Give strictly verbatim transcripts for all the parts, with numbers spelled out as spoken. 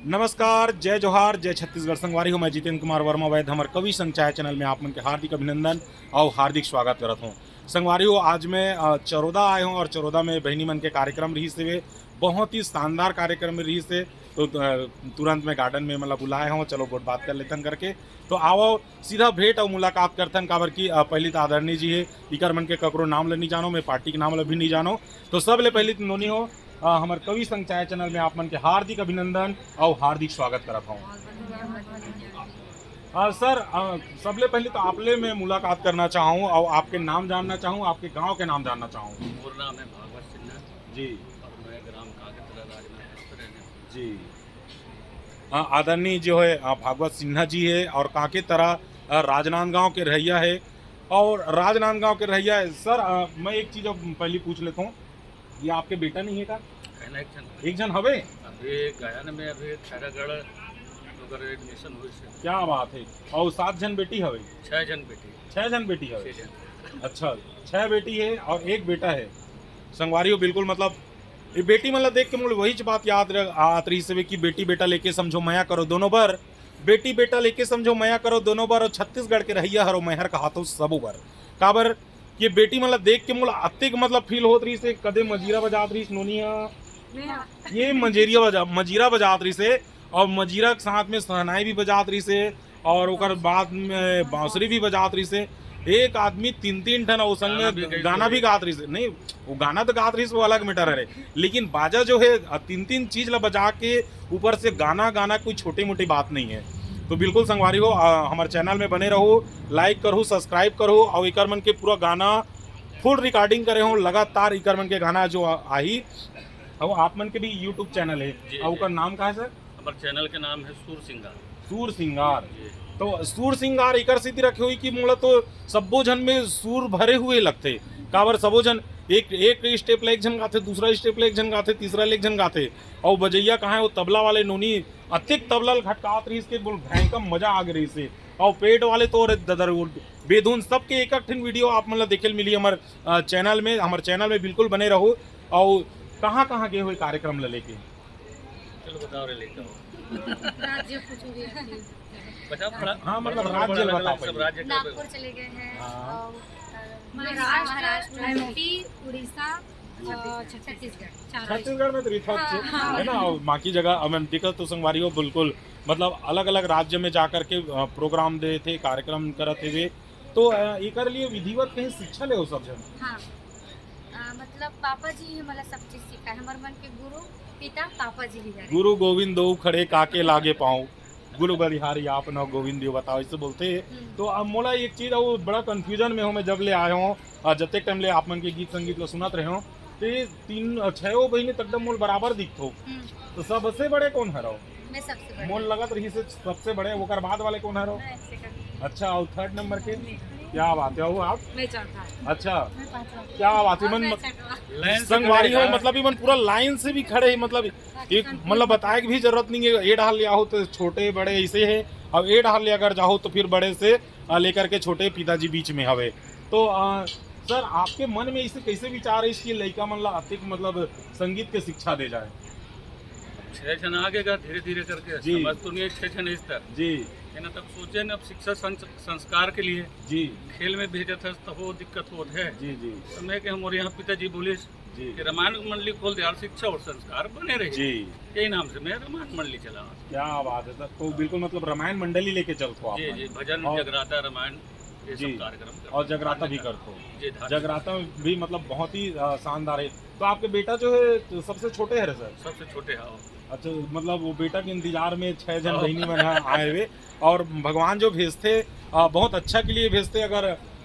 नमस्कार, जय जोहार, जय छत्तीसगढ़। संगवारी हो, मैं जितेंद्र कुमार वर्मा वैद, हमर कवि संग चाय चैनल में आप मन के हार्दिक अभिनंदन और हार्दिक स्वागत करत हूँ। संगवारी हो, आज मैं, अ, चरोदा आए हूँ और चरोदा में बहिनी मन के कार्यक्रम रहिस हे, बहुत ही शानदार कार्यक्रम रहिस हे। तो, अ, तुरंत मैं गार्डन में मतलब बुलाए हूँ, चलो गोठ बात कर लेथन करके। तो आवो सीधा भेंट और मुलाकात करथन, काबर कि, अ, पहली तो आदरणीय जी हे, इकर मन के ककरो नाम ल नहीं जानो, मैं पार्टी के नाम ल भी नहीं जानो। तो सब ले पहली तो नोनी हो, अ, हमर कवि संग चाय चैनल में आप मन के हार्दिक अभिनंदन और हार्दिक स्वागत करत हूँ। अ, सर, अ, सबले पहले तो आपले मैं मुलाकात करना चाहूँ और आपके नाम जानना चाहूँ, आपके गांव के नाम जानना चाहूँ। मोर नाम है भागवत सिन्हा। जी। और मैं ग्राम कांकेतरा, राजनांदगांव से रहने वाला हूँ। जी। अ, आदरणीय जो है, अ, भागवत सिन्हा जी है और कांकेतरा, अ, राजनांदगांव के रहैया है। और राजनांदगांव के रहैया है। सर, अ, मैं एक चीज अब पहली पूछ लेता हूँ, ये आपके बेटा नहीं है का? कहना एक झन। एक झन हवे? अभी गायन में अभी खैरागढ़ ओकर एडमिशन हुई से। क्या बात है। और सात झन बेटी हवे? छह झन बेटी। छह झन बेटी हवे? छह झन। अच्छा, छह बेटी है और एक बेटा है। संगवारी हो, बिल्कुल मतलब ये बेटी मन ला देख के मोला वहीच बात याद रह-, आत रहिस हवे कि बेटी बेटा लेके समझो मया करो दोनों बर, बेटी बेटा लेके समझो मया करो दोनों बर, और छत्तीसगढ़ के रहैया हरो मैहर कहाथो सबो बर। काबर ये बेटी मन ला देख के मोला अतेक मतलब फील होत रहिस हे, कदे मजीरा बजात रहिस नोनी ह, ये मंजेरिया बजा, मजीरा बजात रहिस हे, और मजीरा के साथ में शहनाई भी बजात रहिस हे, और ओकर बाद में बांसुरी भी बजात रहिस हे। एक आदमी तीन तीन ठन, और संग गाना में भी गई गाना भी गात रहिस हे। नहीं, वो गाना तो गात रहिस, वो अलग मैटर हरे, लेकिन बाजा जो है, अ, तीन तीन चीज ला बजा के ऊपर से गाना गाना कोई छोटी मोटी बात नहीं है। तो बिल्कुल संगवारी हो, अ, हमर चैनल में बने रहो, लाइक करहु, सब्सक्राइब करहु, और इकर मन के पूरा गाना फुल रिकॉर्डिंग करे हो लगातार, इकर मन के गाना जो आ-, आही। और आप मन के भी यूट्यूब चैनल है, जी, और जी। ओकर नाम का है सर? हमर चैनल के नाम है सूर सिंगार। सूर सिंगार। जी। तो सूर सिंगार इकर सेती रखे हुई कि मोला तो सब्बो झन में सूर भरे हुए लगथे। काबर सबो झन एक, एक स्टेप ले एक झन गाथे, दूसरा स्टेप ले एक झन गाथे, तीसरा ले एक झन गाथे। और बजैया कहाँ है, वो तबला वाले नोनी अतेक तबला ल घटकात रहिस के बोल भयंकर मजा आ गे रहिस हे। और पेट वाले तो रे ददर वो बेधुन सबके एक एक ठन वीडियो आप मन ल देखे ल मिली हमर, अ, चैनल में, हमर चैनल में बिल्कुल बने रहो। और कहाँ कहाँ गए हुए कार्यक्रम ल लेके? चलो बताओ रे, लेके आओ। राज्य पूछोगे? बताओ थोड़ा। हाँ, मतलब थोड़ा राज्य थोड़ा बताओ अलग-अलग सब पहले। राज्य का नागपुर चले गए हैं हाँ। और, अ, महाराष्ट्र, महाराष्ट्र, एमपी, उड़ीसा, अ, छत्तीसगढ़, चारों। छत्तीसगढ़ में तो रिथोत हाँ, छे, हाँ। है ना? और बाकी जगह अब हम दिक्कत तो संगवारी हो बिल्कुल, मतलब अलग-अलग राज्य में जा करके, अ, प्रोग्राम दे थे, कार्यक्रम करत थे। तो, अ, एकर लिए विधिवत कहीं शिक्षा ले हो सब झन? हाँ। अ, मतलब पापा जी ही मला सब चीज सिखाए, हमर मन के गुरु पिता पापा जी ही हरे। गुरु गोविंद दो खड़े काके लागे पाँव, गुरु बलिहारी आप न गोविंद देव बताओ, ऐसे बोलते हैं। हम्म। तो अब मोला एक चीज, वो बड़ा कन्फ्यूजन में हूँ मैं, जब ले आया हूँ और जतेक टाइम ले आप मन के गीत संगीत ला सुनत रहे हूँ, तो ये तीन, छो बहिनी त एकदम मोल बराबर दिखथो। हम्म। तो सबसे बड़े कौन हरो? मैं सबसे बड़े। मोल लगत रही से सबसे बड़े, ओकर बाद वाले कौन हरो? मैं second। अच्छा, और थर्ड नंबर के? मैं। क्या बात है, वो आप? मैं चौथा। अच्छा, मैं पांचवा। क्या बात है, और मन मैं मत-, छठवा। लाइन से संगवारी खड़े हो, हैं। मतलब, ये मन पूरा लाइन से भी खड़े हैं, मतलब, बाकी एक, कौन मतलब, बताए के भी जरूरत नहीं है। ए डहार ले आओ तो छोटे बड़े ऐसे हैं, अब ए डहार ले अगर जाओ तो फिर बड़े से, अ, लेकर के छोटे पिताजी बीच में हवे। तो, अ, सर, आपके मन में इसे कैसे विचार है इसकी लड़का मन ला अतिक, मतलब, संगीत के शिक्षा दे जाए? छह जन आगे का धीरे धीरे करके जी। समझ तो नहीं है, छह जन इस तरह। जी। है ना, तब सोचे ना, अब शिक्षा संस-, संस्कार के लिए जी। खेल में भेजत हस, तब वो दिक्कत होत है। जी, जी। तो मैं के हमर यहाँ पिताजी बोलिस जी। कि रामायण मंडली खोल दे, और शिक्षा और संस्कार बने रहे। जी। यही नाम से मैं रामायण मंडली चला। क्या बात है सर, तो बिल्कुल मतलब रामायण मंडली लेके चलथो आप जी, मन। जी, भजन, और जगराता, रामायण, ये जी। सब कार्यक्रम करते और हैं। जगराता भी करथो। जी, धार्मिक। जगराता भी मतलब बहुत ही, अ, शानदार है। तो आपके बेटा जो है, तो सबसे छोटे है सर? सबसे छोटे, हाँ। अच्छा, मतलब वो बेटा के इंतजार में छह जन हाँ। बहिनी मन ह आए हुए, और भगवान जो भेजथे, अ, बहुत अच्छा के लिए भेजथे। अगर,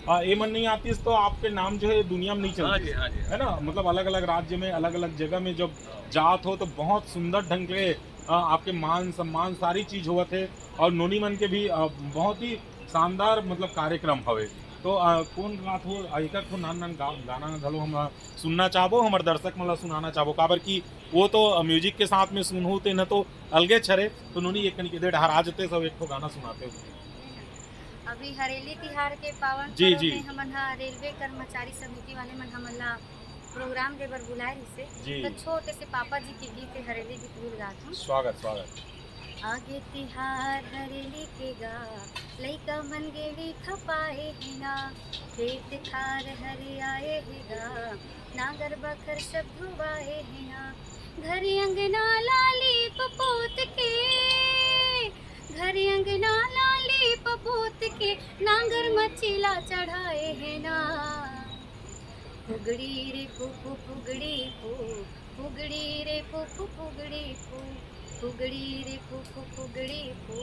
अ, ये मन नहीं आतीस तो आपके नाम जो है दुनिया में नहीं हाँ चलती। जी, हाँ जी। है ना, मतलब अलग-अलग राज्य में, अलग-अलग जगह में जब जात हो तो बहुत सुंदर ढंग से, अ, आपके मान सम्मान सारी चीज होवत है, और नोनी मन के भी, अ, बहुत ही शानदार मतलब कार्यक्रम हवे। तो, अ, कौन गात हो, अ, एक ठो नान नान गा-, गाना घलो हम, अ, सुनना चाहबो, हमर दर्शक मन ला सुनाना चाहबो, काबर कि वो तो, अ, म्यूजिक के साथ में सुनहु तेन तो अलगे छरे। तो नोनी एक कनी के दे डहर आ जते, सब एक ठो गाना सुनाते हो। अभी हरेली तिहार के पावन जी, पर्व जी। में हमन ह रेलवे कर्मचारी समिति वाले मन हमन ला प्रोग्राम दे बर बुलाए रहिसे। जी। तो छोटे से पापा जी के गीत हे, हरेली गीत गुल गात हूँ। स्वागत, स्वागत। आगे तिहार हरेली के गा, लइका मन गेड़ी खपाए हे ना, खेत खार हरियाए हे गा, नांगर बखर सब धुवाए हे ना, घर अंगना लाली पपोत के, घर अंगना लाली पपोत के, नांगर मचीला चढ़ाए हे ना। फुगड़ी रे फू फू फुगड़ी फू, फुगड़ी रे फू फू फुगड़ी फू, फुगड़ी रे फू फू फुगड़ी फू,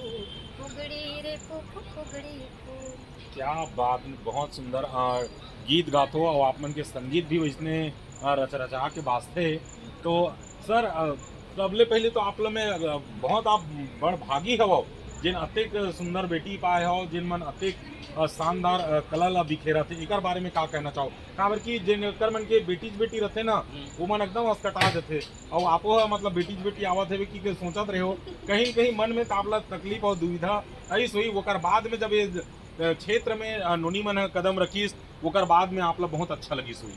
फुगड़ी रे फू फू फुगड़ी फू। क्या बात, बहुत सुंदर। आ, गीत गाथो और आप मन के संगीत भी वैसने, आ, रच रचा के बाजथे। तो सर, आ, सबले पहले तो आप लोग में, आ, बहुत आप बड़ भागी हवो, जिन अतेक सुंदर बेटी पाए हो, जिन मन अतेक, आ, शानदार, आ, कला ला बिखेरत हे। एकर बारे में का कहना चाहो? काबर कि जेन कर मन के बेटीच बेटी रथे ना, हम्म। वो मन एकदम असकटा जथे। और आपो ह, मतलब, बेटीच बेटी आवत हे कि, कि सोचत रहे हो, कहीं कहीं मन में तो आप ला तकलीफ और दुविधा आइस होही, ओकर बाद में जब ये, अ, क्षेत्र में, अ, नोनी मन ह कदम रखिस, ओकर बाद में आप ला बहुत अच्छा लगिस होही।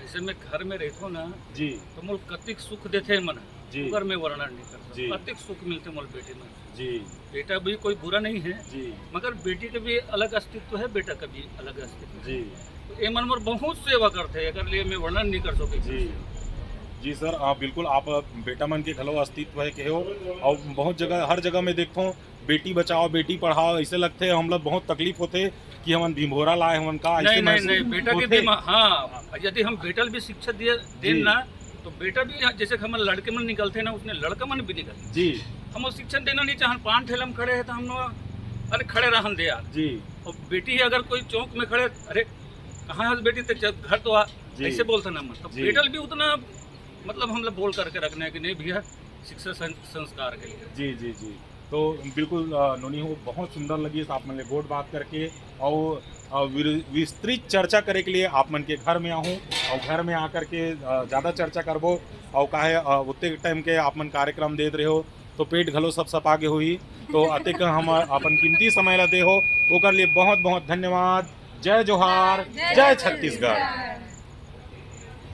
ऐसे में घर में रहथो ना, जी। तो मोल कतिक सुख देथे मन, जी। ओकर में वर्णन नहीं कर सकता। जी। कतिक सुख मिलथे मोल बेटी मन। जी। बेटा भी कोई बुरा नहीं है, जी। मगर बेटी का भी अलग अस्तित्व है, बेटा का भी अलग अस्तित्व है। जी। तो ये मन मोर बहुत सेवा करथे, एकर लिए मैं वर्णन नहीं कर सकूँ। जी। जी सर, आप बिल्कुल, आप बेटा मन के घलो अस्तित्व है कहे हो, और बहुत जगह, हर जगह में देखथो, बेटी बचाओ, बेटी पढ़ाओ, ऐसे लगथे, हम लोग बहुत तकलीफ होथे कि हमन भिंभोरा लाए, हमन का ऐसे नहीं, नहीं, महसूस नहीं, बेटा के होथे। दिमाग, हाँ, यदि हम बेटा ल भी शिक्षा दिए, देन जी। ना, तो बेटा भी यहाँ, जैसे कि हमन लड़के मन निकलथे ना, उसने लड़का मन भी निकलथे। जी। हम वो शिक्षण देना नहीं चाहन, पान ठेला में खड़े हैं तो हम लोग, अरे खड़े रहन दे यार। जी। और बेटी अगर कोई चौक में खड़े, अरे कहाँ है बेटी, तो चल घर तो आ, जी। ऐसे बोलते ना मन। तो जी। बेटा ल भी उतना, मतलब, हम लोग बोल करके रखने हैं कि नहीं भैया, शिक्षा सं-, संस्कार के लिए। जी, जी, जी। तो बिल्कुल, अ, नोनी हो, बहुत सुंदर लगिस आप मन ले गोठ बात करके, और, अ, विर-, विस्तृत चर्चा करे के लिए आप मन के घर में आहूँ, और घर में आकर के, अ, ज़्यादा चर्चा करबो, और काहे, अ, ओतेक टाइम के आप मन कार्यक्रम देत रहे हो, तो पेट घलो सब सपा गे होही। तो अतेक हम अपन कीमती समय ला दे हो, ओकर लिए बहुत बहुत धन्यवाद। जय जोहार, जय जय छत्तीसगढ़। छत्तीसगढ़।